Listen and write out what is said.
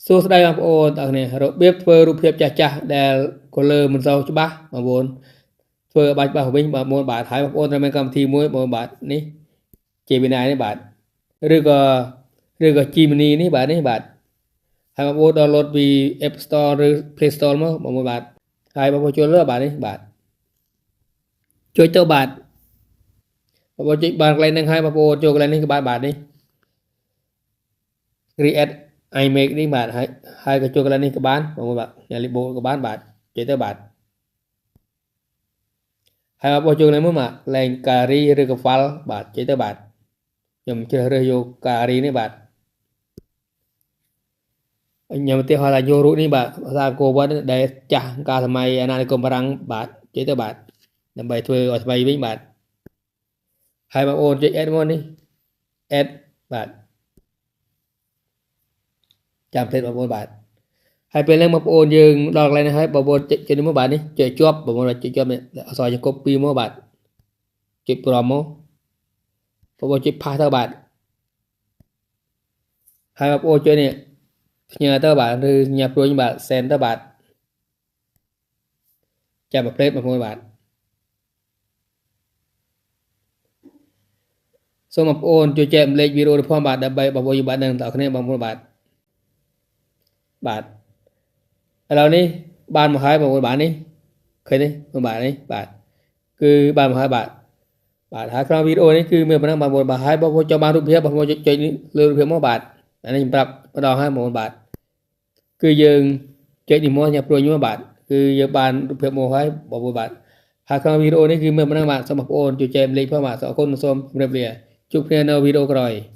សួស្តីបងប្អូនទាំងគ្នារបៀបធ្វើរូបភាពចាស់ចាស់ដែល color មិនសូវច្បាស់បងប្អូនធ្វើឲ្យបាច់ច្បាស់វិញបងប្អូនបាទហើយបងប្អូនត្រូវមានកម្មវិធីមួយបងបាទនេះ Gemini នេះបាទឬក៏ Gemini នេះបាទនេះបាទហើយបងប្អូន download ពី App Store ឬ Play Store មកបងប្អូនបាទហើយបងប្អូនចូលលើបាទនេះបាទជួយទៅបាទបងប្អូនចុចបានកន្លែងហ្នឹងហើយបងប្អូនចូលកន្លែងនេះក៏បាទបាទនេះ create image នេះបាទហើយហើយក៏ចូលកន្លែងនេះក៏បានបងប្អូនបាទញ៉ាលីបូក៏បានបាទចុចទៅបាទហើយបងប្អូនចូលកន្លែងមួយបាទកន្លែង gallery ឬក៏ file បាទចុចទៅបាទខ្ញុំជ្រើសរើសយក gallery នេះបាទខ្ញុំឧទាហរណ៍ថាយករូបនេះបាទភាសាកូវ៉ាត់ដែលចាស់កាលសម័យអាណានិគមបារាំងបាទចុចទៅបាទដើម្បីធ្វើឲ្យថ្មីវិញបាទហើយបងប្អូនចុច add មកនេះ add បាទចាំផ្លេតបងប្អូនបាទហើយពេលហ្នឹងបងប្អូនយើងដល់កន្លែងនេះហើយបងប្អូនចុចនេះមកបាទនេះចុចជាប់បងប្អូនចុចជាប់នេះអក្សរយើង copy មកបាទចុចព្រមមកបងប្អូនចុច paste ទៅបាទហើយបងប្អូនចុចនេះផ្ញើទៅបាទឬញ៉ាព្រួយបាទ send ទៅបាទចាំមួយផ្លេតបងប្អូនបាទសូមបងប្អូនជួយចែករំលែកវីដេអូនេះផងបាទដើម្បីបងប្អូនយើងបាទនឹងតគ្នាបងប្អូនបាទបាទឥឡូវនេះបានមកហើយបងប្អូនបាទនេះឃើញទេបងបាទនេះបាទគឺបានមកហើយបាទបាទហើយក្នុងវីដេអូនេះគឺមានប៉ុណ្ណឹងបងប្អូនបាទហើយបងប្អូនចង់បានរូបភាពបងប្អូនចុចលើរូបភាពមកបាទអានេះខ្ញុំប្រាប់ម្ដងហើយបងប្អូនបាទគឺយើងចុចនេះមកញ៉ាំព្រួយមកបាទគឺយើងបានរូបភាពមកហើយបងប្អូនបាទហើយក្នុងវីដេអូនេះគឺមានប៉ុណ្ណឹងបាទសូមបងប្អូនជួយចែករំលែកផងបាទសូមអរគុណសូមជម្រាបលាជួបគ្នានៅវីដេអូក្រោយ។